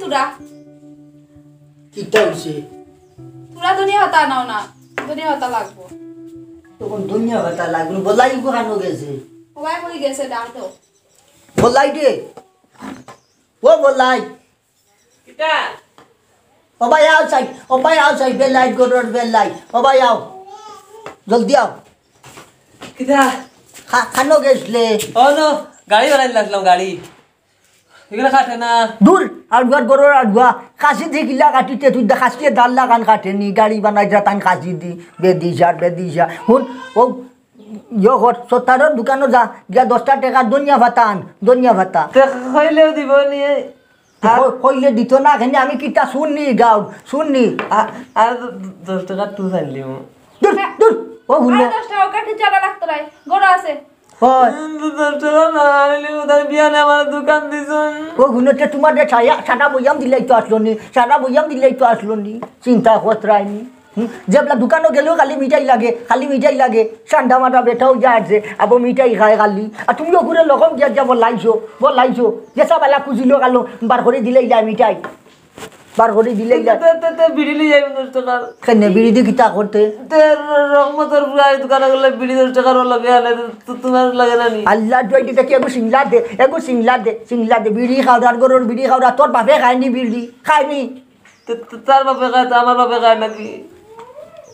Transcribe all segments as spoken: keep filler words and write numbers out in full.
তোরা, কিতা অইছে? তোরা ধনিয়া পাতা আনাও না, ধনিয়া পাতা লাগবো। তখন ধনিয়া পাতা লাগবো, বলাই গো কানো গেছে? ও ভাই, কই গেছে? ডাক দাও। বলাই দে। ও বলাই। কিতা? ও ভাই আও চাই, ও ভাই আও চাই, বেলাই গরুর বেলাই। ও ভাই আও। জলদি আও। কিতা? খা-, কানো গেছলে? ও নো, গাড়ি বানাই লাগলাম, গাড়ি। এগুলো কাটে না। দূর, আড়ুয়ার গরুর আড়ুয়া। কাশি দি গিলা কাটিতে তুই দা কাশিয়ে দাল লাগান কাটে নি, গাড়ি বানাই যা তান কাশি দি, বেদিশা, বেদিশা। হুন, ও, ইয়ো কর, সত্তারর দোকানো যা, গিয়া দশটা টেকা ধনিয়া পাতা আন, ধনিয়া পাতা। তে কইলেও দিব নি? তে আর কই-, কইলে দিত না, কেনে আমি কিতা শুননি, গাও, শুননি। আ-, আর দ-, দশ টেকা তুই আনলি মো। দূর, দূর, ও হুনো। আর দশ টেকা ওকে ঠিক জানা লাগতো নাই, গরু আছে। হয়। দশ টেকা না আনলি মো, তার বিয়ানে আমার দোকান দিছুন। ও হুনো, তে তোমার যে ছায়া, সাদা বইয়াম দিলাই তো আসলো নি, সাদা বইয়াম দিলাই তো আসলো নি, চিন্তা করতে রায়নি। হুম, যেবলা দোকানো গেলেও খালি মিঠাই লাগে, খালি মিঠাই লাগে। সান্ডা মাটা বেটাও যা আছে, আবো মিঠাই খায় খালি। আর তুমিও ঘুরে লকম গিয়া যা বলাইছো, বলাইছো। যেসা বালা খুঁজিলো কালো, বার করে দিলে ইলা মিঠাই। বার করে দিলে ইলা। তে, তে, তে, বিড়ি লই যাইব দশ টেকার। কেনে বিড়ি দি কিতা করতে? তে, র-, রহমতর পুরা এই দোকানে গেলে বিড়ি দশ টেকার ওলা বেয়া লাগে, তো তোমার লাগে না নি? আল্লাহ, দুয়াই দিতে কি এগু সিংলা দে, এগু সিংলা দে, সিংলা দে। বিড়ি খাওরা, আর গরুর বিড়ি খাওরা, তোর বাপে খায়নি বিড়ি, খায়নি। তে, তে, তার বাপে খায়, তে আমার বাপে খায় নাকি?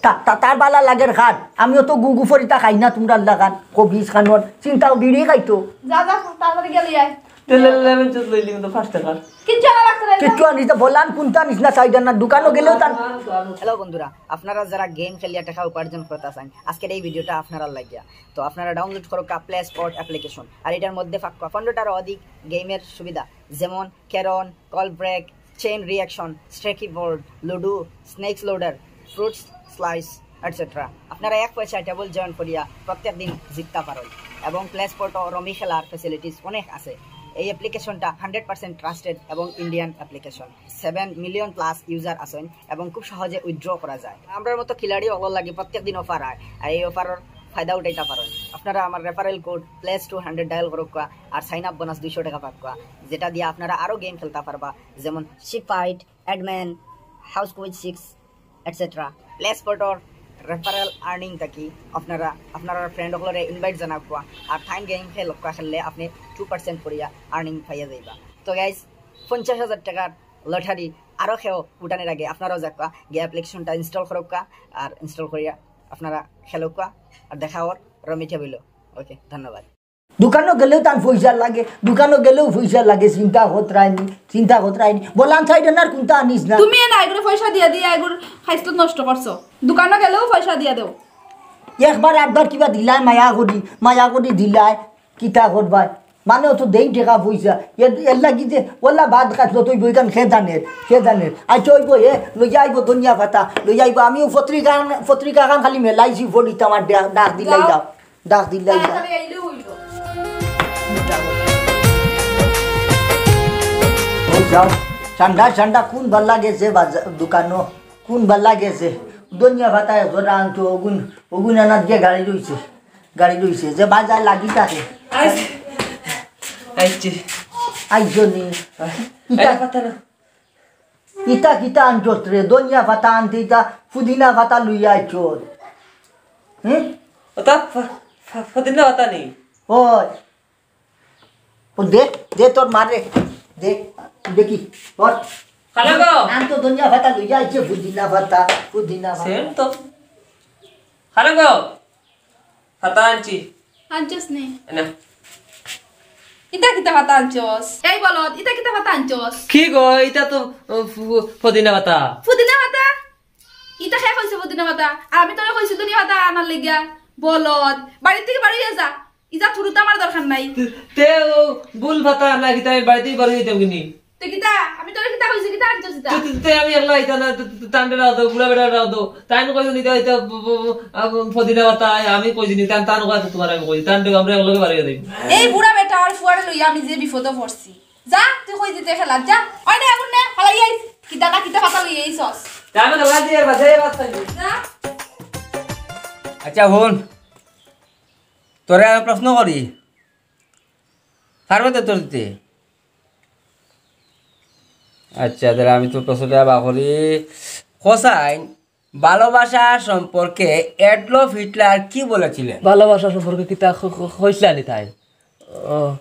তা, তা, তার বালা লাগের খান। আমিও তো গুগু ফরিতা খাই না, তোমরা আল্লাহ খান। কবিজ খানোর চিন্তাও বিড়ি খাইতো। যা, যা, তাড়াতাড়ি গেলি আয়। তে লে-, লেমন জুস লই লিম তো পাঁচ টেকার। কিচ্ছু আনা লাগতো না, যা। কিচ্ছু আনিস না, বলান কোনটা আনিস না, চাইডা না, দোকানো গেলেও তান। হ্যালো বন্ধুরা, আপনারা যারা গেম খেলিয়া টেকা উপার্জন করতে চান, আজকের এই ভিডিওটা আপনারা লাগিয়া। তো আপনারা ডাউনলোড করুক্কা প্লে স্পোর্ট অ্যাপ্লিকেশন। আর এটার মধ্যে পাক্কা পনেরোটারও অধিক গেমের সুবিধা, যেমন carrom, call break, chain reaction, streaky board, ludo, snakes ladder, fruits slice, etcetera. আপনারা এক পয়সায় টেবল জয়েন করিয়া প্রত্যেক দিন জিততা পারইন। এবং প্লে স্পোর্টও রমি খেলার ফ্যাসিলিটিস অনেক আছে। এই অ্যাপ্লিকেশনটা হান্ড্রেড পার্সেন্ট ট্রাস্টেড এবং Indian application. Seven million plus user আছেন এবং খুব সহজে উইথড্র করা যায়। আমরার মতো খিলাড়ি অকলর লাগি প্রত্যেক দিন অফার আয়, আর এই অফারর ফায়দা উঠাইতা পারইন। আপনারা আমার referral code place to hundred dial করুক্কা আর সাইন আপ বোনাস দুইশো টেকা পাউক্কা, যেটা দিয়া আপনারা আরও গেম খেলতা পারবা, যেমন শিপ ফাইট, অ্যাডম্যান, house quiz six, etcetera. Play স্পোর্টর রেফারেল আর্নিং থাকি আপনারা আপনারা ফ্রেন্ড অকলরে ইনভাইট জানাউক্কা আর তাইন গেম খেলুক্কা, খেললে আপনি টু পার্সেন্ট করিয়া আর্নিং পাইয়া যাইবা। তো গাইস, পঞ্চাশ হাজার টেকার লটারি আরও কেউ উঠানির আগে আপনারাও যাউক্কা, গিয়া অ্যাপ্লিকেশনটা ইনস্টল করুক্কা আর ইনস্টল করিয়া আপনারা খেলুক্কা। আর দেখা অর রমি টেবিলো। ওকে, ধন্যবাদ। দোকানো গেলেও তান পয়সা লাগে, দোকানো গেলেও পয়সা লাগে, চিন্তা করতে রায়নি, চিন্তা করতে রায়নি। বলান চাইডা না আর কোনটা আনিস না। তুমি এ না এগুলো পয়সা দিয়া দিয়া এগুলো খাইছলত নষ্ট করছো। দোকানো গেলেও পয়সা দিয়া দেও। একবার আধবার কিবা দিলায়, মায়া করি, মায়া করি দিলায়, কিতা করবায়? মানে অত দেই টেকা পয়সা, এর, এর লাগি যে ওলা বাদ কাটলো তুই বইখান খে জানের, খে জানের। আচ্ছা, ওই বই, এ, লইয়া আইবো ধনিয়া পাতা, লইয়া আইবো। আমিও পত্রিকা, পত্রিকা খান খালি মেলাইছি, পড়িতে আমার ডাক, ডাক দিলাই যাও। যাও। ডাক দিলাই যাও। তাড়াতাড়ি আইলে হইল। ও যাও, ঠান্ডা, ঠান্ডা, কোন বালা গেছে বাজার, দোকানো, কোন বালা গেছে? ধনিয়া পাতা একজোড়া আনতো, ওগুন, ওগুন আনাত গিয়া গাড়ি রইছে, গাড়ি রইছে, যে বাজার লাগি থাকে। আইছে। আইছে। আইছো নি? আইছে। ইটা, এই পাতা না। ইটা কিতা আনছত রে? ধনিয়া পাতা আনতে ইটা পুদিনা পাতা লইয়া আইছত। হুম? ওটা ফ-, ফ-, পুদিনা পাতা নি? ওই। ও দে, দে তোর মারে। দে, দেখি। ওর। খালা গো। আনতো ধনিয়া পাতা লইয়া আইছে, পুদিনা পাতা, পুদিনা পাতা। সেম তো। খালা গো। পাতা আনছি। আনছস নি? না। ইটা কিতা পাতা আনছস? এই বলদ, ইটা কিতা পাতা আনছস? কি গো, ইটা তো, ও, ফু-, পুদিনা পাতা। পুদিনা পাতা? ইটা কে কইছে পুদিনা পাতা? আর আমি তোরে কইছি ধনিয়া পাতা আনার লাগিয়া। বলদ, বাড়ি থাকি বারইয়া যা। ইটা থুরুতা আমার দরকার নাই। তে, তে ও ভুল পাতা আনলা কিতা, আমি বাড়ি থাকি বারই যাইতাম কিনি? তে কিতা? আমি তোরে কিতা কইছি, কিতা আনছস ইটা? তে, তে, তে আমি একলা আইতাম না, তে, তে, তে তানরে রাও দো, বুড়া বেটা রাও দো। তাইন কইছইন ইটা, ইটা, ব-, ব-, ব-, আ, ব-, পুদিনা পাতা, আই, আমি কইছি নি, তান, তান কথা তোমার আমি কইছি, তান আমি একলগে বারই যাইমু। এই বুড়া বেটা আর ফুয়ারে লইয়া আমি যে বিপদো পড়ছি। যা, তুই কই দিতে খেলা, যা। ওই নে, আগুন নে, ফালাই আইস। কিতা না কিতা পাতা লইয়া আইছস? তে আমি খেলা দিয়ে বাজে বাজ খাইবি। যা। আচ্ছা, হুন, তোরে আমি প্রশ্ন করি, পারবে তো তোর দিতে? আচ্ছা, তাইলে আমি তো প্রশ্নটা আবার করি। হোসাইন, ভালোবাসা সম্পর্কে অ্যাডলফ হিটলার কি বলেছিলেন? ভালোবাসা সম্পর্কে কিতা ক-, ক-, কইছলা নি তাইন? ও,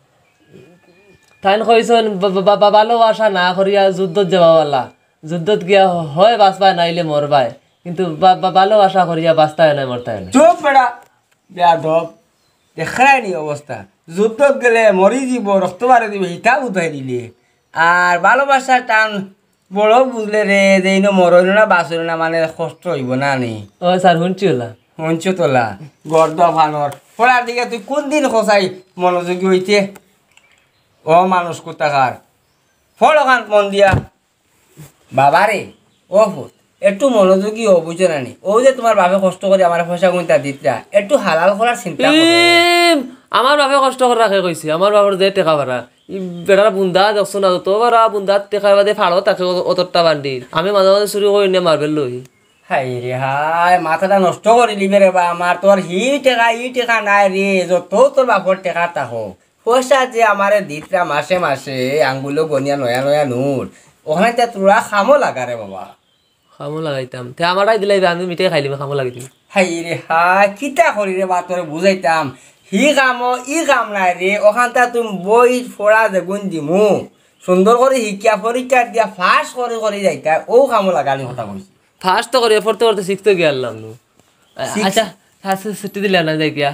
তাইন কইছইন, বা-, বা-, বা-, ভালোবাসা না করিয়া যুদ্ধত যাওয়াওয়ালা। যুদ্ধত গিয়া হয় বাঁচবায়, নাইলে মরবায়। কিন্তু বা-, বা-, ভালোবাসা করিয়া বাঁচতায় নায়, মরতায় নায়। চুপ বেটা, বেয়াদব। দেখরায় নি অবস্থা। যুদ্ধত গেলে মরি যিবো, রক্ত বারে যিবো, হিতা বুঝাই দিলে। আর ভালোবাসার টান বড় বুঝলে রে, যে ইনো মরইন না, বাঁচইন না, মানে কষ্ট অইবো না নি? ও স্যার, হুনছি ওলা। হুনছো তোলা, গর্দ ফানোর। পড়ার দিকে তুই কোন দিন খোসাই মনোযোগী অইতে? ও মানুষ কোথাকার, পড় অখান মন দিয়া। বাবারে, ও পুত, একটু মনোযোগী অও, বুঝছো না নি? অউ যে তুমার বাপে কষ্ট করি আমারে পয়সা গুনতা দিতরা, একটু হালাল করার চিন্তা করো। ইম, আমার বাপে কষ্ট করি রাখে কইছি, আমার বাপর যে টেকা ভাড়া, ই বেটার বুন্দা দেখছো না, তো ভাড়া বুন্দা টেকার বাদে ফাড়ো থাকে অত-, অতটা বান্ডিল। আমি মাঝে মাঝে চুরি করি নিয়া মার্বেল লই। হায় রে হায়, মাথাটা নষ্ট করিলিবে রে বা আমার, তোর হি টেকা, ই টেকা নায় রে, যত তোর বাপর টেকা থাকো। পয়সা যে আমারে দিতরা মাসে মাসে, আঙ্গুলো গনিয়া নয়া নয়া নোট, অখান তে তোরা কামো লাগা রে বাবা। কামো লাগাইতাম। তে আমারটাই দিলাইবে, আমি মিঠাই খাইলিমু, কামো লাগাইতাম। হায় রে হায়, কিতা করি রে বা তোরে বুঝাইতাম। হি কামো, ই কাম নায় রে, অখানতা তুমি বই পড়া যেগুন দিমু, সুন্দর করি হিকিয়া পরীক্ষা দিয়া পাস করি করি যাইতা, অউ কামো লাগানি কথা কইছি। পাস তো করি, পড়তে পড়তে সিক্সো গিয়া আরলাম নু। আ-, সিক্স? আচ্ছা, আচ্ছা, ছুটি দিলা না যাই গিয়া।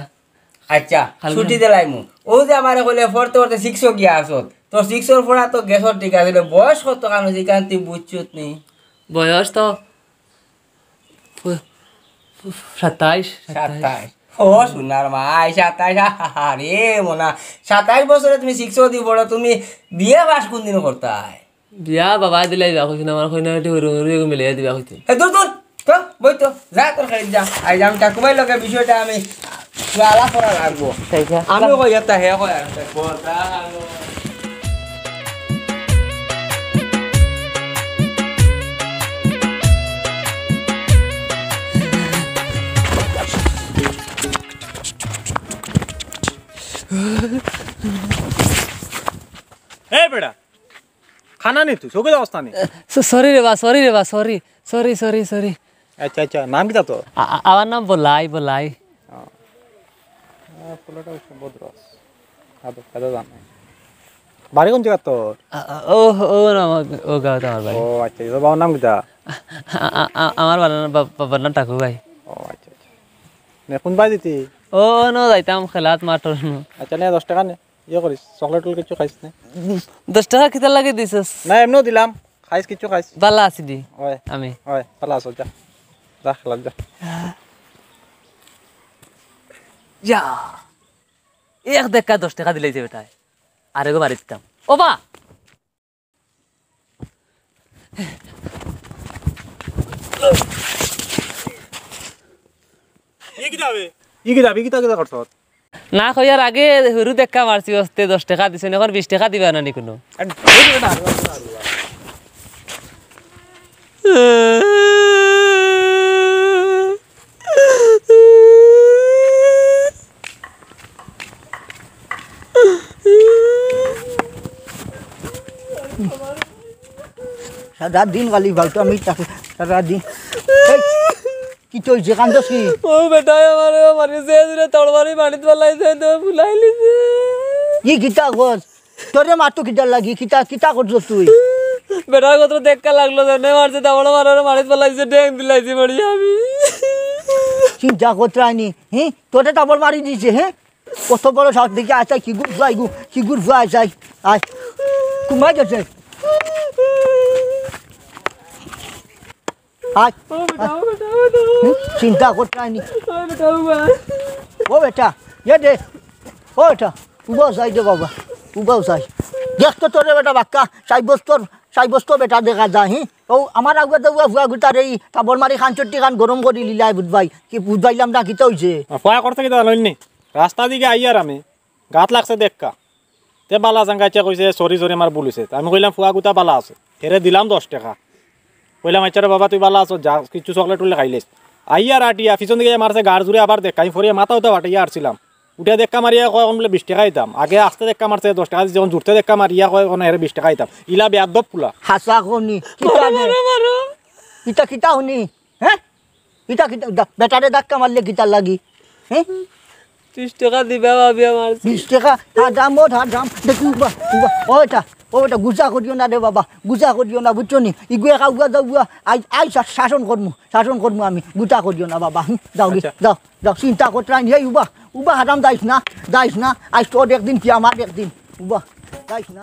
আচ্ছা, খালি ছুটি না। দিলাইমু। অউ যে আমারে কইলে পড়তে পড়তে সিক্সো গিয়া আছত। তো সিক্সর পড়া তো গেছত ঠিক আছে, বয়স কত কানো জিকান তুই বুঝছত নি? বয়স তো সাতাইশ, সাতাইশ। সাতাইশ। ও সোনার মাই, সাতাইশ, আরে মনা, সাতাইশ বছরে তুমি সিক্সো দি পড়ো, তুমি বিয়া পাস কোন দিন করতায়? বিয়া বাবা দিলাই দিবা কইছইন, আমার কইনা বেটি হুরু হুরু এগু মিলাই দিবা কইছইন। এ, দূর, দূর, তো, বই তো, যা তোর খালি যা। আই যা, আমি ঠাকুমার লগে বিষয়টা আমি আলাপ করা লাগবো। আচ্ছা, আচ্ছা। আমি কই একটা, হে কই একটা, কথা আনো। এই বেটা, খানা নি তুই, চোখে যাওয়াস না নি? স-, সরি রে বা, সরি রে বা, সরি। Sorry, sorry, sorry. আচ্ছা, আচ্ছা, নাম কিতা তোর? আ-, আ-, আমার নাম বলাই, বলাই। আ, আ, পোলাটা অবশ্য ভদ্র আছে। আদব কায়দা জানে। বাড়ি কোন জাগাত তোর? আ, আ, ও, ও না, ও, ও গাঁওত আমার বাড়ি। ও, আচ্ছা, তোর বাবার নাম কিতা? আ, আ, আ, আমার বাবার নাম, বা-, বাবার নাম টাকু ভাই। ও, আচ্ছা, আচ্ছা। নে, কোন বাড়ি দিতি? ও, নো যাইতাম খেলাত মাঠর নু। আচ্ছা, নে, দশ টেকা নে। ইয়ে করিস, চকলেট টকলেট কিচ্ছু খাইস না। দশ টেকা কিতার লাগি দিছস? না, এমনেও দিলাম। খাইস, কিচ্ছু খাইস। বালা আছি দি। ওই। আমি। ওই, বালা আছো, যা। যা, খেলাত যা। যা। এক ধাক্কা দশ টেকা দিলাইছে বেটায়। আরেগো বাড়ি দিতাম। ও বা! ই কিতা বে? ই কিতা, ই কিতা, কিতা করছত? না কইয়ার আগে হুরু ধাক্কা মারছি, অস্তে দশ টেকা দিছইন, অখন বিশ টেকা দিবা না নি কুনু? আরে, ধুর বেটা, আরে, আরে, আরে। সারা দিন খালি ফালতু আমি তাকে সারা দিন। এই, কিতা অইছে, কান্দছ কিতা? ও বেটায় আমারে মারিছে, এ জুরে তড় মারি পানিত ফালাইছে, তো ফুলাইলিছে। ই কিতা কর? তোরে মারতো কিতার লাগি? কিতা, কিতা করছস তুই? বেটার কত ধাক্কা লাগলো, যেনে মারছে, তারপরে মারার মারিত ফালাইছে, ডেং দিলাইছি মরি আমি। চিন্তা করতে হয়নি, হ্যাঁ? তোরে তারপর মারি দিছে, হ্যাঁ? কত বড় সাহস দেখি, আচ্ছা, কি গুড় ফুয়াই গু, কি গুড় ফুয়াই যাই। আয়। কুমাই গেছে। আয়। ও বেটা, ও বেটা, ও বেটা। হুম? চিন্তা করতে হয়নি। ও বেটা, ও মা। ও বেটা, ইয়ে দে। ও বেটা, উবাও যাই দে বাবা। উবাও যাই। দেখ তো তোরে বেটা বাক্কা, সাব্যস্ত, সাব্যস্ত বেটা দেখা যায়, হি? ও আমার আগুয়া দেউয়া ফুয়া গুতার এই তাবর মারি খান চট্টি খান গরম করি লিলাই বুধবাই। কি বুধবাইলাম না কিতা অইছে? আর ফুয়া করতে কিতা জানো নি? রাস্তা দিকে আইয়ার আমি। গাত লাগছে ধাক্কা। তে বালা জাঙ্গাইতে কইছে, "Sorry, sorry, আমার ভুল অইছে।" তে আমি কইলাম, "ফুয়া গুতা বালা আছে।" হেরে দিলাম দশ টেকা। কইলাম, "আচ্ছা রে বাবা, তুই বালা আছো, যা, কিছু চকলেট উলে খাইলিস।" আইয়ার আটিয়া, পিছন দিকে মারছে, গার জুরে আবার ধাক্কা। আমি ফড়িয়া মাথা উতা ফাটাইয়া আরছিলাম। উঠে ধাক্কা মারিয়া কয় অখন বুলে বিশ টেকা দিতাম। আগে আস্তে ধাক্কা মারছে দশ টেকা দিছে, অখন জুরতে ধাক্কা মারিয়া কয় অখন এরে বিশ টেকা দিতাম। ইলা বেয়াদব ফুলা। হাছা কওনি? কিতা বে? মারো, মারো। ইতা কিতা হুনি? হে? ইতা কিতা? দা-, বেটারে ধাক্কা মারলে কিতার লাগি? হে? বিশ টেকা দিবা ভাবিয়া মারছি। বিশ টেকা? হাদামো হাদাম। দেখি উবা, উবা। ও বেটা, ও বেটা, গুছা করিও না রে বাবা। গুছা করিও না, বুঝছো নি? ইগুয়ে খাউগা যাউগা। আই, আই শা-, শাসন করমু, শাসন করমু আমি। গুছা করিও না বাবা। হুম, যাও রে, আচ্ছা। যাও। যাও, চিন্তা করতে নাই, এই উবা, উবা হারাম যাইস না, যাইস না, আইজ তোর একদিন কি আমার একদিন, উবা, যাইস না।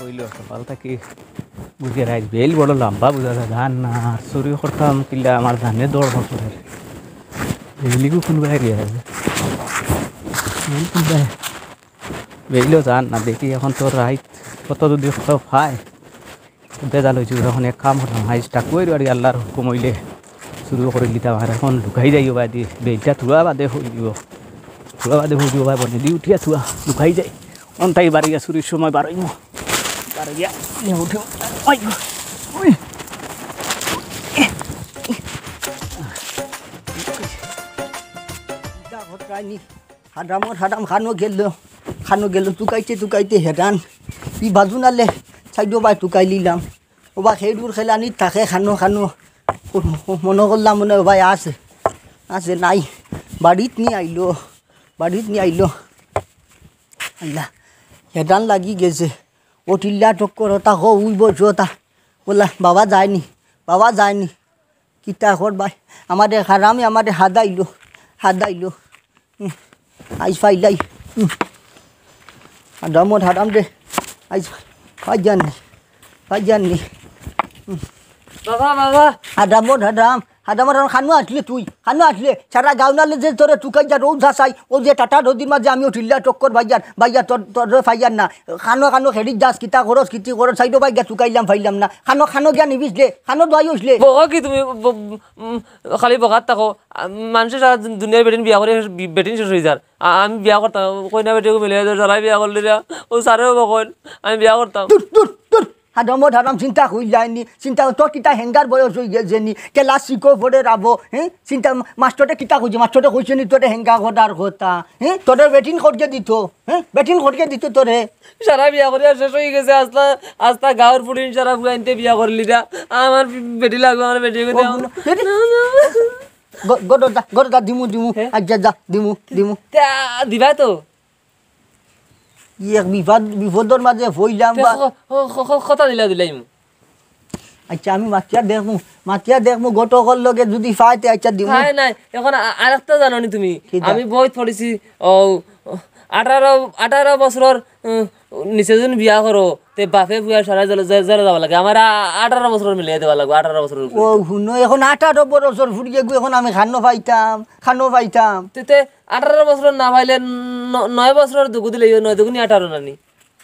অইলো, সকাল থাকি বুঝে রাইত বেইল বড় লম্বা বুঝা যায়, জান না, আর চুরি করতাম কিলা আমার জানে ডর হসরে। বেইলিগু কোন বাইরে আছে? বেইল কোন বাইরে? বেইলও জান না, দেখি অখন তো রাইত কত যদি কত পায়। বেজাল অইছে, অখন এক কাম করলাম, আইজ টাকুয়ার বাড়ি আল্লাহর হুকুম অইলে চুরি করিলিতাম। আর অখন লুকাই যাইও বাদে, বেইলটা থুয়া বাদে অইযিবো। থুয়া বাদে অইযিবো ভাই, বনে দি উঠিয়া থুয়া, লুকাই যাই। অনটাই বাড়িয়া চুরির সময় বারইমু। বারইয়া, নিয়া উঠিমু। ওই, ওই। চিন্তা করতে নাই। হাদামর হাদাম খানো গেল, খানো গেল, তুকাইতে তুকাইতে হেরান। ই বাজু নালে সাইডো বায় তুকাইলিলাম। ওবা খেউরুর খেলানি থাকে খানো খানো। মনো করলাম মনে অয় ওবায় আছে, আছে নাই। বাড়িত নি আইলো, বাড়িত নি আইলো। আল্লাহ, হেরান লাগি গেছে। ও টিল্লা টক্কর ওটা হো, উই বসো ওটা। বললা, বাবা যায়নি, বাবা যায়নি। কিতা কর ভাই, আমারে হারামে আমারে হাদাইলো, হাদাইলো। হুম, আইজ ফাইলাই। হুম। হারামর হারাম রে। আইজ ফাইজান নি, ফাইজান নি। বাবা, বাবা। হারামর হারাম, হারামর হারাম। খানো আসলে তুই, খানো আসলে। সারা গাঁও নালে যে তোরে তুকাই যা রোজ হাসাই, ও যে টাটা রোদির মাঝে আমি উঠিল্লা টক্কর ভাইয়ার, ভাইয়া তোর, তোর ফাইয়ার না। খানো, খানো, খেড়িত যাস, কিতা করস, কিতি করস, সাইডো ভাই গিয়া তুকাইলাম, ফাইলাম না। খানো, খানো গিয়া নিবিস দে, খানো দোয়াই উঠলে। বকো কি তুমি? ব-, ব-, উম, খালি বকাত থাকো। আ, মানষে সারা দুন-, দুনিয়ার বেটিন বিয়া করে, বি-, বেটিন শেষ অই যার। আ-, আমি বিয়া করতাম, কইনা বেটি মিলে যারাই বিয়া করলি না, ও সারেও বকইন, আমি বিয়া করতাম। দূর, দূর, দূর। হারামর হারাম চিন্তা কইলায়নি, চিন্তা তোর কিতা হেঙ্গার বয়স অই গেছে নি, ক্লাস সিক্সো পড়ে রাবো, হ্যাঁ? চিন্তা মা-, মাস্টরে কিতা কইছে, মাস্টরে কইছে নি তোরে হেঙ্গা করার কথা, হ্যাঁ? তোরে বেটিন করিয়া দিত, হ্যাঁ? বেটিন করিয়া দিত তোরে। সারা বিয়া করিয়া শেষ অই গেছে, আস্তা, আস্তা গাঁওর ফুড়িন সারা ফুয়াইন্তে বিয়া করলি না। আমার বেটি লাগবো, আমার বেটি ও গুলো, বেটি। গ-, গরো দা, গরো দা, দিমু, দিমু। হ্যাঁ? আচ্ছা, যা, দিমু, দিমু। তে, আ, দিবা তো? ই এক বিপদ, বিপদর মাঝে পড়লাম তে বা। ক-, ক-, ক-, ক-, কথা দিলা দিলাইমু। আচ্ছা, আমি মাতিয়া দেখমু, মাতিয়া দেখমু, ঘটকর লগে যদি পাই তে আচ্ছা দিমু। পায় নাই, এখন আ-, আরেকটা জানো নি তুমি? কিতা? আমি বইত পড়ছি, ও, আঠারো, আঠারো বছরর, উম, নিচে যদি বিয়া করো, তে বাপে ফুয়া সারা জেলে, জে-, জেলে যাওয়া লাগে। আমার আ-, আঠারো বছরর মিলিয়ে দেওয়া লাগবো, আঠারো বছরর উপরে। ও, হুনো, এখন আঠারো বছরর ফুড়িয়ে গু, এখন আমি খানো পাইতাম, খানো পাইতাম। তে, তে আঠারো বছরর না পাইলে ন-, নয় বছরর দুগু দিলে, নয় দুগুনি আঠারো নানি।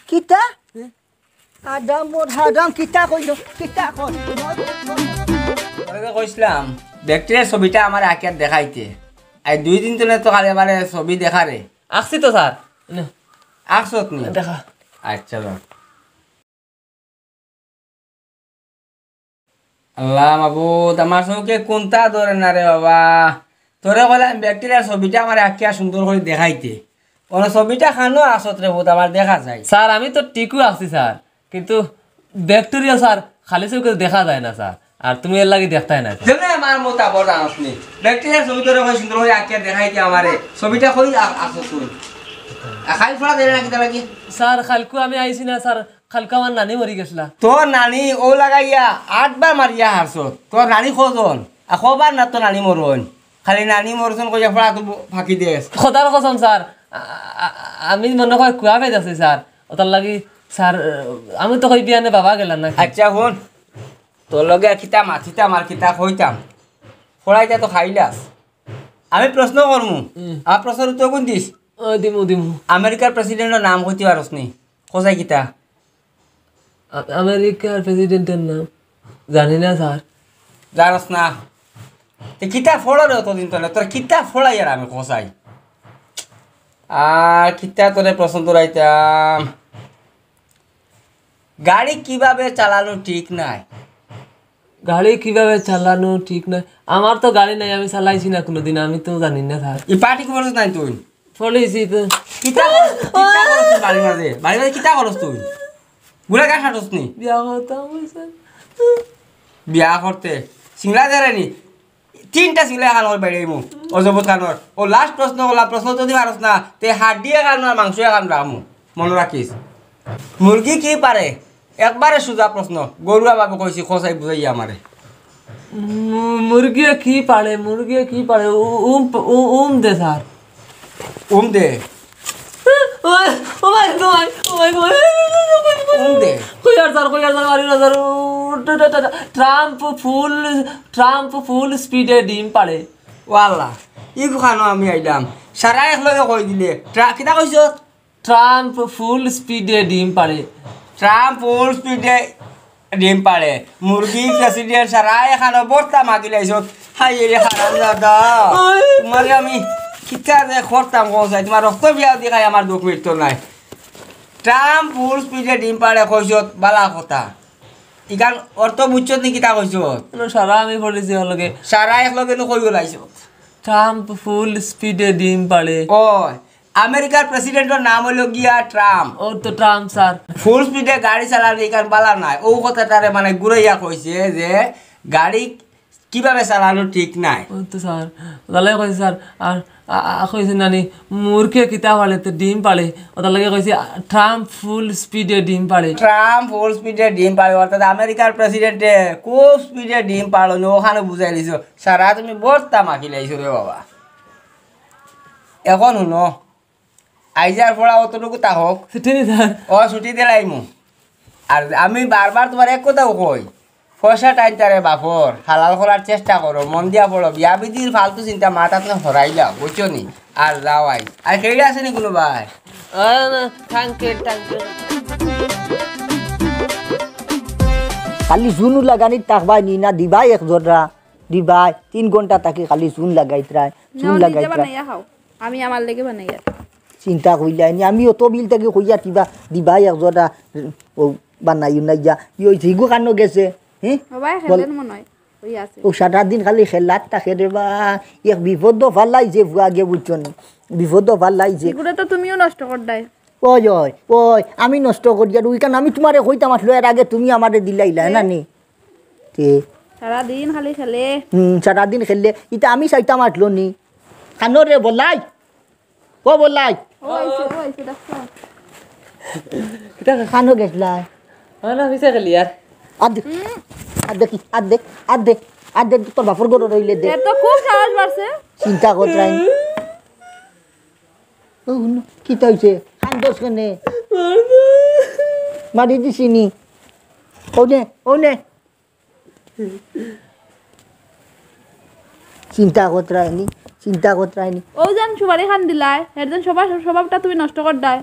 কিতা? হুম। আদামর হাদাম কিতা কইলো? কিতা কইলো? তোরে যে কইছিলাম, ব্যাকটেরিয়ার ছবিটা আমারে আকিয়া দেখাইতে। আই দুই দিন তলে তো খালি আমারে ছবি দেখারে। আঁকছি তো স্যার। নে। আঁকছত নি? দেখা। আচ্ছা, যাও। আল্লাহ মাবুদ, আমার চউখে কুন্তা ধরে না রে বাবা। তোরে কইলাম ব্যাকটেরিয়ার ছবিটা আমারে আকিয়া সুন্দর করি দেখাইতে। অনো ছবিটা খানো আঁকছত রে পুত, আমার দেখা যায়। স্যার, আমি তো ঠিকউ আঁকছি স্যার, কিন্তু ব্যাকটেরিয়া স্যার খালি চউখে দেখা যায় না স্যার, আর তুমি এর লাগি দেখতায় না স্যার। যেমনে আমার মতো আবার জানোস নি, ব্যাকটেরিয়ার ছবি তোরে কই সুন্দর করি আকিয়া দেখাইতে আমারে, ছবিটা কই আ-, আঁকছত তুই? আ, খালি ফড়া দেয় না কিতা লাগি? স্যার, কাইলকু আমি আইছি না স্যার, কাইলকু আমার নানি মরি গেছলা। তোর নানি ও লাগাইয়া আটবার মারিয়া হারছত। তোর নানি কয়জন? আর কয়বার না তোর নানি মরইন? খালি নানি মরছইন কইয়া ফড়া তো ফাঁকি দেস। খোদার কসম স্যার, আ-, আ-, আমি মনে কয় কুয়া পাইতাছি স্যার। ওটার লাগি স্যার, আমি তো কই বিয়ানে বাবা গেলাম না। আচ্ছা হুন, তোর লগে আর কিতা মাতিতাম আর কিতা কইতাম। ফড়াইটা তো খাইলাস। আমি প্রশ্ন করমু। হুম। আমার প্রশ্নর উত্তর কুন দিস? ও, দিমু, দিমু। আমেরিকার প্রেসিডেন্টর নাম কইতে পারস নি? কছাই কিতা? আ-, আমেরিকার প্রেসিডেন্টর নাম জানি না স্যার। জানোস না? তে কিতা ফড়ারে অতদিন তলে? তোর কিতা ফড়াই আর আমি কছাই? আর কিতা তোরে প্রশ্ন তোরাইতাম? গাড়ি কিভাবে চালানো ঠিক নাই? গাড়ি কিভাবে চালানো ঠিক না। আমার তো গাড়ি নাই, আমি চালাইছি না কোনোদিন, আমি তো জানি না স্যার। ই পার্টি করছস নাই তুই? পড়েছি তো। কিতা করস, কিতা করস তুই বাড়ির মাঝে? বাড়ির মাঝে কিতা করস তুই? গুড়া গাছ হাঁটস নি? বিয়া করতাম, স্যার। বিয়া করতে সিংলা দেরে নি? তিনটা সিংলা খান ওর বাইরে আইমু। অজবত খানোর। ও লাস্ট প্রশ্ন ওলা, প্রশ্ন যদি পারস না, তে হাড্ডি এখান আর মাংস এখান রাখমু। মনে রাখিস। মুরগি কি পারে? একবারে সুজা প্রশ্ন। গরুয়া ভাবে কইছি, খোসাই বুঝাইয়া আমারে। মু-, মুরগিয়ে কি পারে? মুরগিয়ে কি পারে? উ-, উম, উ-, উম দে, স্যার। উম দে। ও ভাই, ও ভাই, ও ভাই, ও ভাই, ও ভাই। উম দে। কইয়ার স্যার, কইয়ার স্যার, মারি না স্যার। ও, টা, টা, টা, টা। ট্রাম্প ফুল, ট্রাম্প ফুল স্পিডে ডিম পাড়ে। ওয়াল্লা, ই খানো আমি আইলাম। সারা এক লগে কই দিলে। ট্রা-, কিতা কইছো? ট্রাম্প ফুল স্পিডে ডিম পাড়ে। ট্রাম্প ফুল স্পিডে ডিম পাড়ে। মুরগি প্রেসিডেন্ট সারা এখানো বর্তা মাগি লাইছত। হায় রে হারাম দাদা। ওই। তোমারে আমি কিতা যে করতাম কও চাই, তোমার রক্ত বিয়া দি খাই আমার দুখ মিটতো নাই। ট্রাম্প ফুল স্পিডে ডিম পাড়ে কইছত বালা কথা। ইখান অর্থ বুঝছত নি কিতা কইছত? না, সারা আমি পড়েছি ওর লগে। সারা এক লগে নু কই লাইছত। ট্রাম্প ফুল স্পিডে ডিম পাড়ে। ও, আমেরিকার প্রেসিডেন্টর নাম হইল গিয়া ট্রাম্প। ও তো ট্রাম্প স্যার। ফুল স্পিডে গাড়ি চালালে ইখান বালা নাই। ও কথাটারে মানে ঘুরাইয়া কইছে যে গাড়ি কিভাবে চালানো ঠিক নাই। ও তো স্যার, ওটার লাগি কইছে স্যার, আর আ-, আ-, কইছে নানি, মুরগিয়ে কিতা পাড়ে তো ডিম পাড়ে, ওটার লাগি কইছে, আ, ট্রাম্প ফুল স্পিডে ডিম পাড়ে। ট্রাম্প ফুল স্পিডে ডিম পাড়ে, অর্থাৎ আমেরিকার প্রেসিডেন্টে খুব স্পিডে ডিম পাড়ে, ওখানে বুঝাই দিছো। সারা তুমি বর্তা মাখি লাইছো রে বাবা। এখন হুনো, আইজার পড়া অতটুকু তা হোক। ছুটি নি স্যার। ও, ছুটি দিলাইমু। আর আমি বারবার তোমার এক কথাও কই, পয়সা টাইনতারে বাপর, হালাল করার চেষ্টা করো, মন দিয়া পড়ো, বিয়া বিধির ফালতু চিন্তা মাথাত না হরাইলাও, বুঝছো নি? আর যাও আই। আর কেডা আছে নি কোনো ভাই? আরে না, thank you, thank you। খালি জুনু লাগানি থাকবায় নি না, দিবায় এক জোড়া, দিবায়। তিন ঘন্টা থাকি খালি জুন লাগাইতরায়, জুন না, নিজে লাগাইতরায়। বানাইয়া খাও। আমি আমার লেগে বানাইয়া। চিন্তা কইলায় নি, আমি অত বিল থাকি কইয়া কিবা দিবায় এক জোড়া, ও বানাইও না ইয়া। ই ওই জিগু কানো গেছে, হ্যাঁ? বাবাই বল। খেলেন মনে হয়, ওই আছে। ও সারা দিন খালি খেলার থাকে রে বা, এক বিপদ ফালাই যে ভুয়া গে বুঝছো নি, বিপদ ফালাই যে। এগুলো তো তুমিও নষ্ট কর দেয়। ওই, ওই, ওই, আমি নষ্ট করি আর ওইখান আমি তোমারে কইতাম আসলো, এর আগে তুমি আমারে দিলাইলা, না নি? তে। সারাদিন খালি খেলে। হুম, সারাদিন খেললে, ইটা আমি চাইতাম আসলো নি। খানো রে বলাই, ও বলাই। ও আইছে, ও আইছে, দেখো। কিতা খানো গেছলা? আমার না পিছে খেলি আর। আর দে, আর দে কি, আর দে, আর দে, আর দে, তোর বাপর ঘর রইলে দে। এর তো খুব সাহস বাড়ছে। চিন্তা করলাই। ও হুনো, কিতা হইছে? কান্দস কেনে? মারি দিছি নি? ও নে, ও নে। চিন্তা করতরায় নি, চিন্তা করতরায় নি। ও যেন সুপারি খান দিলায়, এর যেন সবার স্বভাবটা তুমি নষ্ট কর দায়।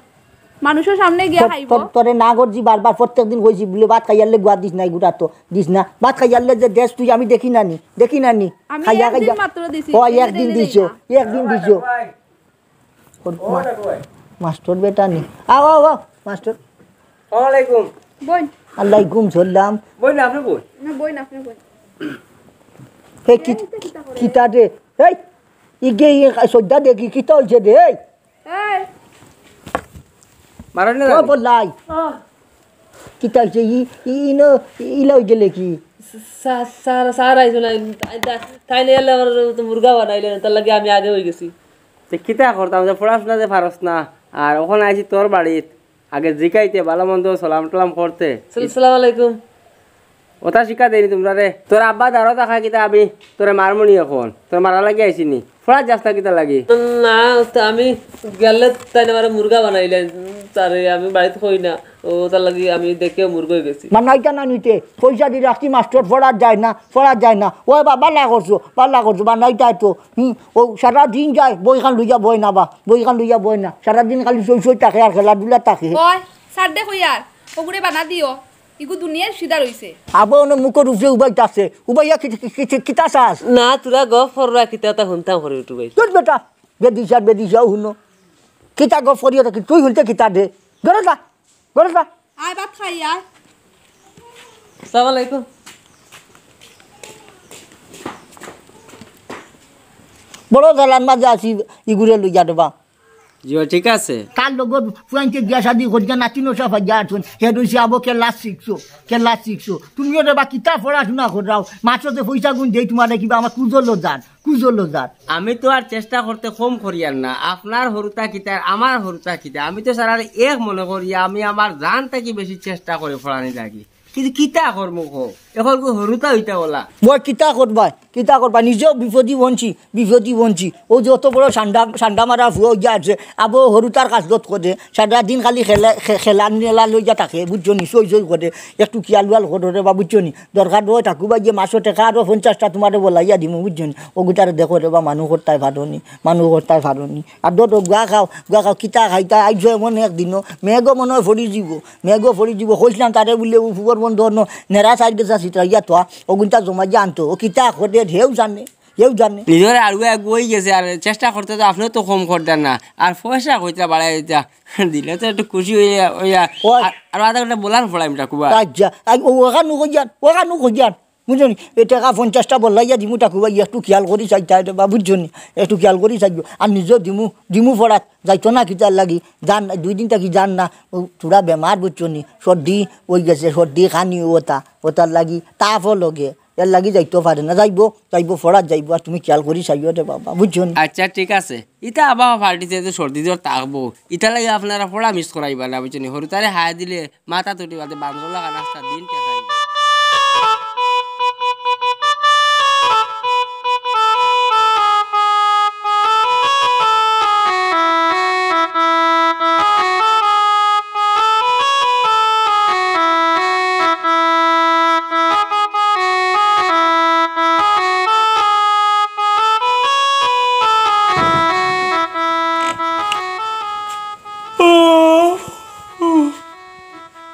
মানুষের সামনে গিয়া তোর, খাইব। তোর, তোরে না করছি বারবার, প্রত্যেক দিন কইছি বুলে ভাত খাইয়ারলে গুয়া দিস না, এগুটা তো দিস না। ভাত খাইয়ারলে যে দেশ তুই আমি দেখি না নি, দেখি না নি। আমি খাইয়া একদিন খাইয়া। মাত্র দিছি, ও, এই একদিন দিন দিছো, না। একদিন দিছো। ওর ও মা-, দেখো ভাই। মাস্টর বেটা নি। আও, আও, আও, মাস্টর। আসসালামু আলাইকুম। বইন। আলাইকুম সালাম। বইন, আপনি বইন। না, বইন, আপনি বইন। হে, কি-, এই তো কিতা করে? কিতা রে? এই, ইগে, ইগে, সজ্জা দেখি, কিতা হইছে রে? এই। এই। মারো না ও, জানি। বলাই। ও। কিতা হইছে? ই, ই, ইনো, ইলা হই গেলে কি? স্যার, স্যার, স্যার আইছো না। তাই, তাই, তাই নিয়ে এলে আমার তো মুরগা বানাইলে, তার লাগি আমি আগে হয়ে গেছি। তে কিতা করতাম, যে পড়াশোনা যে পারস না, আর ওখানে আইছি তোর বাড়িত, আগে জিকাইতে, ভালো মন্দ সালাম টালাম করতে। সাল-, সালাম আলাইকুম। ওটা শিক্ষা দেয়নি তোমরা রে। তোর আব্বা দাঁড়ো দেখা কিতা আমি তোরে মারমুনি এখন, তোর মারা লাগি আইছি নি, পড়া যাস না কিতা লাগি? না, তো আমি গেলে তাই না আমার মুরগা বানাইলে, তারে আমি বাড়িতে কই না, ও তার লাগি আমি দেখে মুরগা হয়ে গেছি। মানে এটা না নিতে, পয়সা দিয়ে রাখছি মাস্টর, পড়া যায় না, পড়া যায় না। ওই বা, বালা করছো, বালা করছো, বানাইতায় তো। হুম, ও সারা দিন যায়, বইখান লইয়া বয় না বা, বইখান লইয়া বয় না। সারা দিন খালি সই সই থাকে আর খেলাধুলা থাকে। ওই, সার দে কই আর, ওগুরে বানা দিও, ইগু দুনিয়ার সিধা রইছে। আবো অনো মুখর উপরে উবাইতাছে, উবাইয়া কি, কি, কি, কি, কিতা চাস? না, তোরা গফ কররা কিতা তা হুনতাম করে উঠু ভাই। তোর বেটা, বেদিশা, বেদিশাও হুনো। কিতা গফ করিও তা কি, তুই হুনতে কিতা দে? ধরে যা। বলো তো। আয় ভাত খাই আয়। আসসালামু আলাইকুম। বড় জ্বালার মাঝে আছি, ইগুরে লইয়া দেবা। জি, ও ঠিক আছে। তার লগর ফুয়াইন্তে বিয়া শাদি করিয়া নাতি নশা ফাইয়া আছইন, হে রইছে আবো কেলা শিখছো, কেলা শিখছো। তুমিও রে বা কিতা পড়াশুনা কররাও, মাসো যে পয়সা গুন দেই তুমারে কিবা আমার কুজলো যার, কুজলো যার। আমি তো আর চেষ্টা করতে কম করিয়ার না, আপনার হুরুতা কিতা, আমার হুরুতা কিতা, আমি তো সারারে এক মনে করিয়া, আমি আমার জান থাকি বেশি চেষ্টা করি পড়ানি লাগি। কিন্তু কিতা করমু কও? এখন কো হুরুতা অইতা অলা। বয় কিতা করবায়, কিতা করবায়? নিজেও বিপদি বনছি, বিপদি বনছি। অউ যে অত বড় সান্ডা, সান্ডা মারা ফুয়া অইয়া আছে, আবো হুরুতার কাজলত করে, সারা দিন খালি খেলা, খে-, খেলা নেলা লইয়া থাকে, বুঝছো নি? সই সই করে, একটু খিয়াল উয়াল করো রে বা, বুঝছো নি? দরকার অয় ঠাকুরবায় যে মাসো টেকা আরো পঞ্চাশটা তুমারে বলাইয়া দিমু, বুঝছো নি? অগুতারে দেখো রে বা, মানুষ করতায় পারো নি, মানুষ করতায় পারো নি। আর দো দো, গুয়া খাও, গুয়া খাও, কিতা খাইতা, আইছো এমন একদিনও, মেঘও মনে অয় ফড়ি যিবো। মেঘও ফড়ি যিবো, কইছলাম তারে বুলে, ও ফুবর বন্ধ অন্য নেড়া চাইর গেছা সিটরাইয়া তোয়া, অগুনতা জমাইয়া আনতো, ও কিতা করে, হেউ জানে, হেউ জানে। নিজরে আরো এক অই গেছে, আর চেষ্টা করতে তো আপনেও তো কম করতা না, আর পয়সা কইতা বাড়াই দিতা, দিলে তো একটু খুশি অইয়া, অইয়া, ওই। আর, আর আধা ঘন্টা বলার পড়াইম ঠাকুরবা। আচ্ছা, আর ও ওখান কইয়ার, ওখান কইয়ার, বুঝছো নি? এ টেকা পঞ্চাশটা বলাইয়া দিমু ঠাকুরবা, একটু খিয়াল করি চাইতা রে বা, বুঝছো নি? একটু খিয়াল করি চাইও, আর নিজেও দিমু, দিমু পড়াত, যাইতো না কিতার লাগি, যার নাই, দুই দিন থাকি যার না, ও থুড়া বেমার বুঝছো নি, সর্দি অই গেছে, সর্দি খানি অতা, অতার লাগি তাপও লগে, এর লাগি যাইতো পারে না, যাইবো, যাইবো, পড়াত যাইবো, আর তুমি খিয়াল করি চাইও রে বাবা, বুঝছো নি? আচ্ছা, ঠিক আছে, ইতা আবার পার্টিতে যে সর্দি জ্বর থাকবো, ইতার লাগি আপনারা পড়া মিস করাইবা না, বুঝছো নি? হুরুতারে হায় দিলে মাথা তুটি বাদে বান্দর লাগা নাস্তা দিন টেকাই।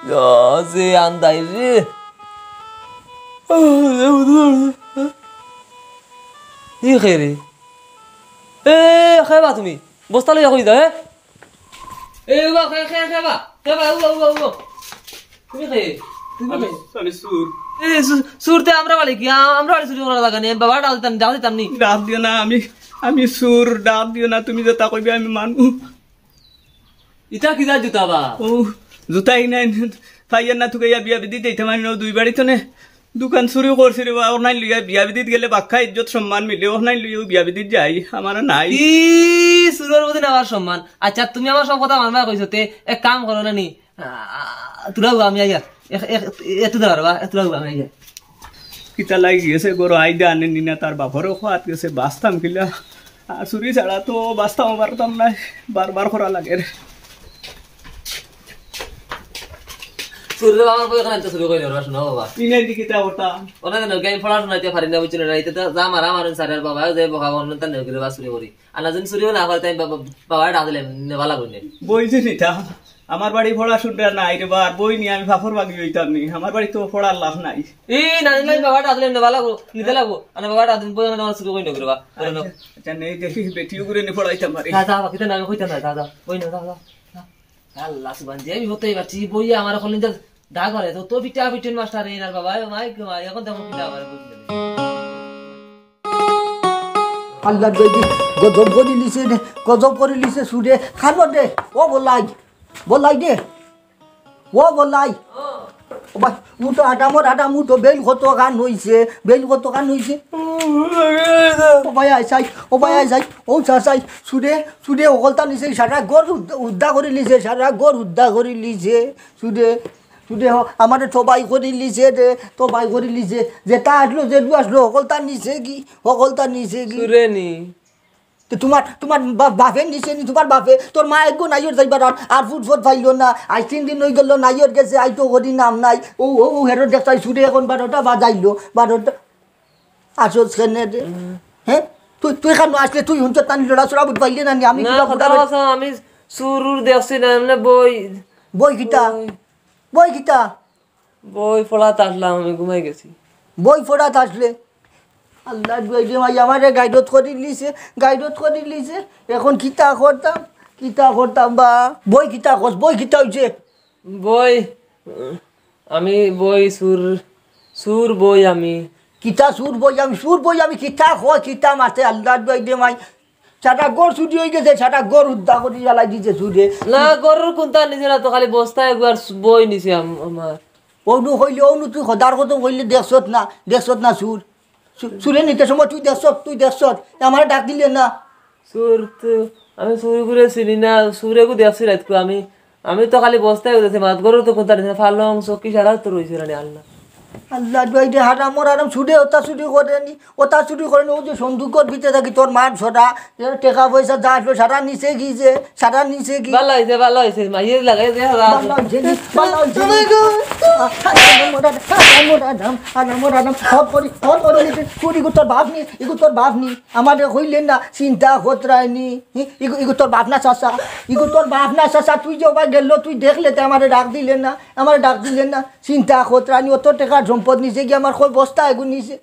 ইয়া, যে আন্দাই রে। ই খে রে? এ, খে বা তুমি? বস্তা লইয়া কই যাও, এ? এ, উবা, খে, খে, খে বা? খে বা, উবা, উবা, উবা। তুমি খে? তুমি আমি, খে? আমি চুর। এ, চু-, চুর তে আমরা বাড়ি কি? আ-, আমরা বাড়ি চুরি করা লাগা নি? বাবা ডাক দিতাম, ডাক দিতাম নি? ডাক দিও না, আমি, আমি চুর, ডাক দিও না, তুমি যেতা কইবে আমি মানমু। ইতা কিতা জুতা বা? ও, জুতা ই নাই, পাইয়ার না তুকাইয়া বিয়া বিধি দিতে মানি না, দুই বাড়ি তো নে। দোকান চুরি করছি রে বা, অখান লইয়া বিয়া বিধিত গেলে বাক্কা ইজ্জত সম্মান মিলে, অখান লইয়াউ বিয়া বিধিত যাই, আমার নাই। ই চুরর বুঝি না আমার সম্মান। আচ্ছা, তুমি আমার সব কথা মানবা কইছো, তে এক কাম করো না নি, আ, আ, তুরাও আমি আইয়া, এক, এক, একটু দাঁড়াও বা, একটু দাঁড়াও আমি আইয়া। কিতা লাগি গেছে গরো আইডা আনে নি না, তার বাপরও খোয়াত গেছে, বাঁচতাম কিলা? আর চুরি ছাড়া তো বাঁচতাম পারতাম না, বারবার করা লাগে রে। চুরি রে বাবা, কই এখানে তো চুরি করি না, শোনো বাবা। ইনাই দি কিতা করতাম? ওনা কেন, আমি পড়াশোনা ইতে পারি না, বুঝছো না? ইতে তো যা মারা মারুন স্যার, আর বাবা যে বকা বকা তান নেউকি রে বা চুরি করি। আর না যদি চুরিও না করে, তাই বাবা, বাবা ডাক দিলে নেবা লাগবে না। বই যে নিতাম, আমার বাড়ি পড়াশোনা নাই রে বা, আর বই নিয়া আমি ফাফর বাগি অইতাম নি। আমার বাড়ি তো পড়ার লাভ নাই। এই না, না, বাবা ডাক দিলে নেবা লাগবো, নিতে লাগবো। আর বাবা ডাক দিলে বই আমার চুরি করি নেবে রে বা। আচ্ছা, আচ্ছা, নেই দেখি, বেটিও করে নি পড়াইতাম পারি। যা, যা, বাকিতে না, আমি কইতাম না, যা, যা, ওই না, যা, যা, যা। আল্লাহ সুবহান, যে আমি হতেই পারছি, বইয়া আমার এখন নিজের দা করে, তো, তো পিটা পিটুন মাস্টার এই না বাবা, ও মাই গো, মাই, এখন দেখো পিটা আমার বুঝতে নেই। আল্লাহ বেদি, গজব করি লিছে রে, গজব করি লিছে চুরে, খানো দে, ও বলাই, বলাই দে, ও বলাই। ও ভাই, উঠো, আডামর আডাম উঠো, বেইল কত কান হইছে, বেইল কত কান হইছে। ও ভাই, আয় চাই, ও ভাই, আয় চাই, ও চা চাই, চুরে, চুরে হকলতা নিছে, সারা ঘর উদ্দা-, উদ্দা করি লিছে, সারা ঘর উদ্দা করি লিছে, চুরে, চুরে হ-, আমারে তবাই করি লিছে রে, তবাই করি লিছে, যেটা আসলো, যেটু আসলো, হকলতা নিছে কি, হকলতা নিছে কি। চুরে নি। তে তোমার, তোমার বা-, বাপে নিছে নি, তোমার বাপে, তোর মা একগো নাইওর যাইবার আর, আর ফুট ফুট পাইলো না। আজ তিন দিন অই গেল, নাইওর গেছে, আইতো করি নাম নাই। ও, ও, ও, হেরো দেখতাই চুরে এখন বারোটা বাজাইলো, বারোটা। আসো সেনে রে। হুম। হ্যাঁ? তুই, তুই কেন আসলে? তুই হুনছত না নি, লড়াচড়া বুঝ পাইলে না নি? আমি না, কিবা কথা কথা বল- বলছো, আমি চুরুর দেখছি না, এমনি বই। বই কিতা? বই। বই কিতা? বই পড়াত আসলাম, আমি ঘুমাই গেছি। বই পড়াত আসলে? আল্লাহ, দুয়াই দে মাই আমারে গাইডত করি লিছে, গাইডত করি লিছে। এখন কিতা করতাম, কিতা করতাম বা? বই কিতা কস, বই কিতা হইছে? বই, আমি বই চুর, চুর বই আমি। কিতা চুর বই আমি, চুর বই আমি, কিতা কয়, কিতা মাতে, আল্লার দোয়াই দে মাই। সারা ঘর চুরি অইগেছে, সারা ঘর উদ্ধার করি জ্বালাই দিছে চুরে। না, ঘরর কুন্তা নিছে না তো, খালি বস্তা এগু আর বই নিছে আম-, আমার। অউনু কইলে, অউনু তুই খোদার কসম কইলে দেখছত না, দেখছত না চুর। চু-, চুরে নিতে সময় তুই দেখছত, তুই দেখছত, আমারে ডাক দিলে না। চুর তো, আমি চুর করে চিনি না, চুর এগু দেখছি রাইতকু আমি। আমি তো খালি বস্তায় উঠেছি, মাত ঘরর তো কুন্তা নিছে না, ফালং, চকি সারা তো রইছে রানি আল্লাহ। আল্লার দোয়াই দে, হারামর হারাম, চুরে অতা চুরি করেনি, অতা চুরি করেনি, অউ যে সন্দুকর ভিতরে থাকি তোর মার ছড়া, এ টেকা পয়সা যা আসলো সারা নিছে গি যে, সারা নিছে গি। ভালা অইছে, ভালা অইছে, মাইয়ে লাগাই দে, হারাম। ভালা অইছে নি, ভালা অইছে নি। Oh my God। আ, হারামর হারাম, হারামর হারাম, হারামর হারাম, হট করি, হট করি নিতে, চুর ইগু তোর বাপ নি, ইগু তোর বাপ নি। আমারে কইলে না, চিন্তা খতরায়নি। হি, ইগু, ইগু তোর বাপ না চাচা? ইগু তোর বাপ না চাচা? তুই যে ওবা গেল, তুই দেখলে তে আমারে ডাক দিলে না, আমারে ডাক দিলে না। চিন্তা খতরায়নি, অত টেকার সম্পদ নিছে গি আমার, কয় বস্তা এগু নিছে।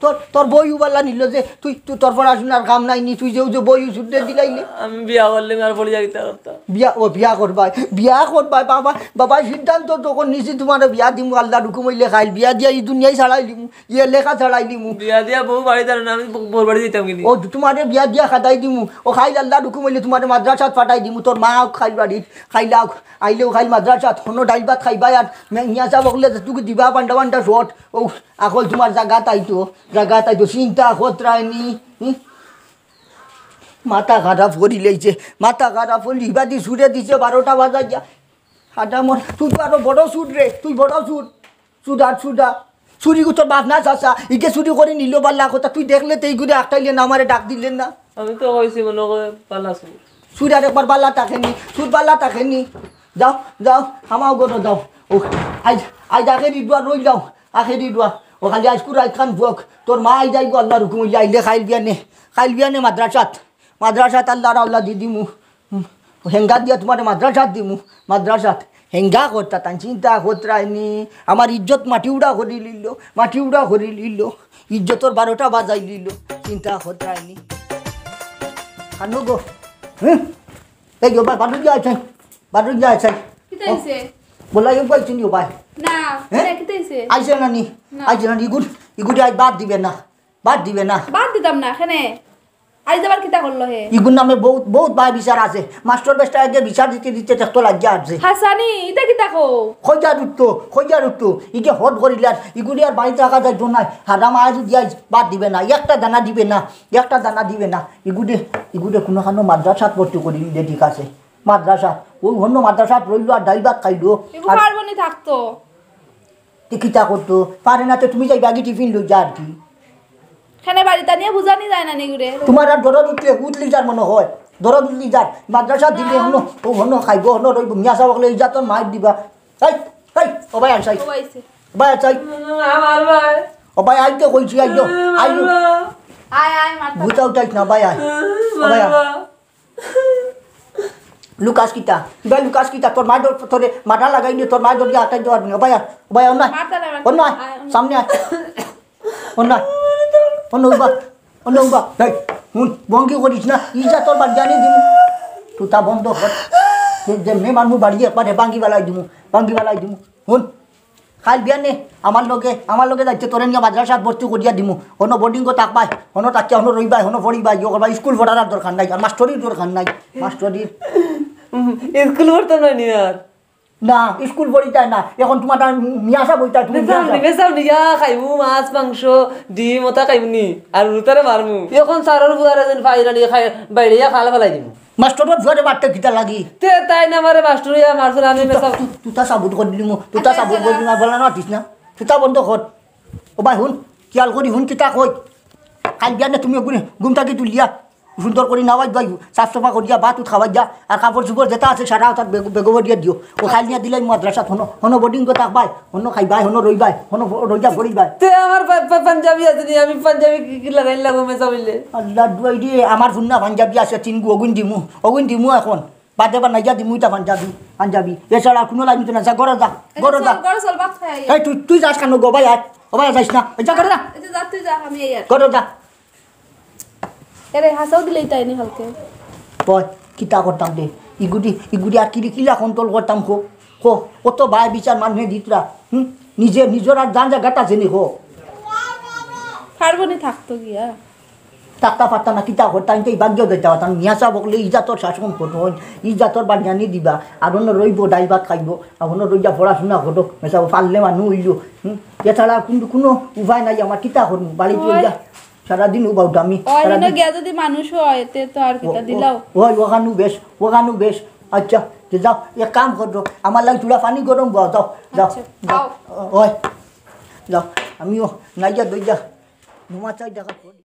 তোর, তোর বইউ বালা নিল যে, তুই, তুই তোর পড়াশোনার কাম নাই নি, তুই যে, যে বইউ ছুটে দিলাইলে। আমি বিয়া করলে আর পড়ি যাইতে পারতাম। বিয়া, ও বিয়া করবায়, বিয়া করবায়, বাবা, বাবা সিদ্ধান্ত যখন নিছি তোমারে বিয়া দিমু, আল্লার হুকুম অইলে খাইল বিয়া দিয়া ই দুনিয়াই ছাড়াই দিমু। ইয়ে লেখা ছাড়াই দিমু। বিয়া দিয়া বউ বাড়ি যাবে না, আমি ব-, বউর বাড়ি যাইতাম কিনি? ও, তোমারে বিয়া দিয়া খাদাই দিমু। ও, খাইল আল্লার হুকুম অইলে তোমারে মাদ্রাসাত পাঠাই দিমু। তোর মা আউক খাইল বাড়িত, খাইল আউক, আইলেও খাইল মাদ্রাসাত, হনো ডাইল ভাত খাইবায় আর মে-, মিয়া সাব অকলে যেটুকু দিবা পান্ডা পান্ডা শট, ও, আকল তোমার জাগাত আইতো, জাগাত আইতো, চিন্তা খতরায়নি, হুম? মাথা খারাপ করি লইছে, মাথা খারাপ করি, ইবাদি ছুড়ে দিছে বারোটা বাজাইয়া। হাডা মর, তুই তো আরো বড় চুর রে, তুই বড় চুর। চুদার চুদা। চুরি গুতর বাপ না চাচা, ইগে চুরি করি নিল বালা কথা, তুই দেখলে তে ইগুরে আটকাইলে না, আমারে ডাক দিলে না। আমি তো কইছি মনে করে বালা চুর। চুর আর একবার বালা থাকেনি, চুর বালা থাকেনি। যাও, যাও, আমাও গরো যাও। ও, আইজ, আইজ আখেরি দোয়া রইল যাও, আখেরি দোয়া। ও খালি আইজকুর রাইত খান বুয়ক, তোর মা আইজ আইব আল্লার হুকুম অইলে আইলে খাইল বিয়ানে, খাইল বিয়ানে মাদ্রাসাত, মাদ্রাসাত আল্লার আল্লাহ দি দিমু। হুম, হেঙ্গা দিয়া তোমারে মাদ্রাসাত দিমু, মাদ্রাসাত। হেঙ্গা করতা তান চিন্তা খতরায়নি। আমার ইজ্জত মাটি উড়া করি লিল, মাটি উড়া করি লিল। ইজ্জতর বারোটা বাজাই লিল, চিন্তা খতরায়নি। আনো গো। হুম? এই গো, বা-, বাদুড়িয়া আছইন, বাদুড়িয়া আছইন। কিতা অইছে? বলা, ইউ পাইছইন, ইউ পাই। না, হ্যাঁ? না, কিতা অইছে? আইছে না নি? না। আইছে না নি? ইগুর, ইগুরে আইজ বাদ দিবে না। বাদ দিবে না। বাদ দিতাম না, কেনে? আইজ আবার কিতা করলো হে? ইগুর নামে বহুত, বহুত বায় বিচার আছে। মাস্টর বেটা আগে বিচার দিতে দিতে দেখতো লাগিয়া আছে। হাসানি, ইতা কিতা কও? খইজার উঠতো, খইজার উঠতো। ইগে হট করিলে আর, ইগুরে আর বাড়িত রাখা যাইতো নায়। হারাম আইজ দিয়া আইজ বাদ দিবে না। একটা দানা দিবে না, একটা দানা দিবে না। ইগুরে, ইগুরে কুনুখানো মাদ্রাসাত ভর্তি করি দিলে ঠিক আছে। মাদ্রাসাত, অউ হনো মাদ্রাসাত রইলো আর ডাইল ভাত খাইলো। ইগু আর পারবো নি থাকতো। তে কিতা করতো? পারে না তে তুমি যাইবা গি টিফিন লইয়া আর কি। কেনে বাড়িত আনিয়া বুঝানি যায় না নি ইগুরে? তোমার আর দরদ উঠলে, উঠলি যার মনে হয়। দরদ উঠলি যার। মাদ্রাসাত দিলে হনো, অউ হনো খাইবো, হনো রইবো। মিয়া সাব অকলে ইজ্জতর মাইর দিবা। এই, এই, ও ভাই আনসাই। ও আইছে। ও ভাই আনসাই। আমার ভাই। ও ভাই আইতে কইছি, আইও। আইও। আয়, আয়, মারতা। বুঝাও চাইছ না, ভাই আয়। ও ভাই আয়। লুকাস কিতা? ইবায় লুকাস কিতা? তোর মায় ধর-, তোরে মাথা লাগাই নিয়ে তোর মায় ধরিয়া আটাই দেওয়ার নি। ও ভাই আয়, ও ভাই আয়, অন্য আয়। মারতা না, মারতা অন্য আয়। না। আয়, অন্য। সামনে আয়। অন্য আয়। অন্য উবা। অন্য উবা। এই, হুন, ভঙ্গি করিস না। ইজ্জতর বাদ জানি দিমু। তুতা বন্ধ কর। তোর যেমনে মারমু বাড়ি একবারে ভাঙ্গি বালাই দিমু। ভাঙ্গি বালাই দিমু। হুন, খাইল বিয়ানে আমার লগে, আমার লগে যাইতে তোরে নিয়া মাদ্রাসাত ভর্তি করিয়া দিমু। হনো বোর্ডিংও থাকবায়, হনো থাকিয়া হনো রইবায়, হনো পড়িবায়, ইয়ে করবায়, স্কুল পড়ার আর দরকার নাই, আর মাস্টরির দরকার নাই, মাস্টরির। স্কুল পড়তাম না নি আর। না, স্কুল পড়িতায় না। এখন তোমার আর মিয়া সাব অইতায়, তুমি মিয়া সাব। মিয়া সাব নিয়া খাইমু মাছ, মাংস, ডিম, ওটা খাইমু নি। আর উতারে মারমু। এখন সারর ফুয়ারে যেন পাইরা নিয়া খাই, বাইরে ইয়া খাল ফালাই দিমু। মাস্টরর ফুয়ারে মারতে কিতা লাগি? তে তাইন আমারে মাস্টর ইয়া মারছইন, আমি তুতা, মেসাব। তু-, তুতা সাবুত করি দিমু, তুতা সাবুত করি দিমু, আর বলা না দিস না। তুতা বন্ধ কর। ও ভাই হুন, খিয়াল করি হুন কিতা কই। খাইল বিয়ানে তুমি ঘুম থাকি তুলিয়া সুন্দর করি নাওয়াই ধোয়াই, সাফ সাফা করিয়া ভাত উত খাওয়াই যা, আর কাপড় চোপড় যেটা আছে সারা তার বেগ-, বেগো ভরিয়া দিও। ও খাইল নিয়া দিলাই মাদ্রাসাত হনো, হনো বোর্ডিংও থাকবায়, হনো খাইবায়, হনো রইবায়, হনো ফ-, রইয়া পড়িবায়। তে আমার পা-, পা-, পাঞ্জাবি আছে নি? আমি পাঞ্জাবি কি, কি লাগাই লাগো মেসাব অইলে? আল্লার দোয়াই রে, আমার ফুন্না পাঞ্জাবি আছে তিনগু, অগুন দিমু, অগুন দিমু এখন। বাদে বানাইয়া দিমু ইতা পাঞ্জাবি, পাঞ্জাবি। এছাড়া আর কুনু লাইন তো না, যা, ঘরো যা, ঘরো যা। চল, ঘরো চল, ভাত খাই আই। এই তুই, তুই যাস কেনে গো ভাই আয়? ও ভাই যাস না, এই যা, ঘরো যা। এই যে যা, তুই যা, আমি এই আর। ঘরো যা। এরে, হাছাউ দিলে ইতায় নি হালকে। বয়, কিতা করতাম দে? ইগুদি, ইগুদি আর কিরি কিলা control করতাম কো? কো, কত বায় বিচার মানুষে দিতরা। হুম? নিজে, নিজর আর জান জাগাত আছে নি কো? পারবো নি থাকতো গিয়া? থাকতা পারতা না, কিতা করতা? আমি তো এই ভাগ্য দিতে পারতাম। মিয়া সাহেব হকলে ইজাতর শাসন করবো, ইজাতর বানিয়ানি দিবা, আর অন্য রইব ডাইল ভাত খাইব, আর অন্য রইয়া পড়াশোনা করো, মেসাব পারলে মানুষ হইল। হুম, এছাড়া কিন্তু কোনো উপায় নাই আমার, কিতা করবো? বাড়িত রইয়া সারাদিন উবাউটা আমি। ওই দিনও গিয়া যদি মানুষ হয়, তে তো আর কিতা দিলাও। ওই ওখানু বেশ, ওখানু বেশ। আচ্ছা, তে যাও, এক কাম করো, আমার লাগি চুলা পানি গরম বও, যাও, যাও, আচ্ছা, যাও। আও। ওই, যাও, আমিও নাইয়া দইয়া ঘুমা চাই দেখা করি।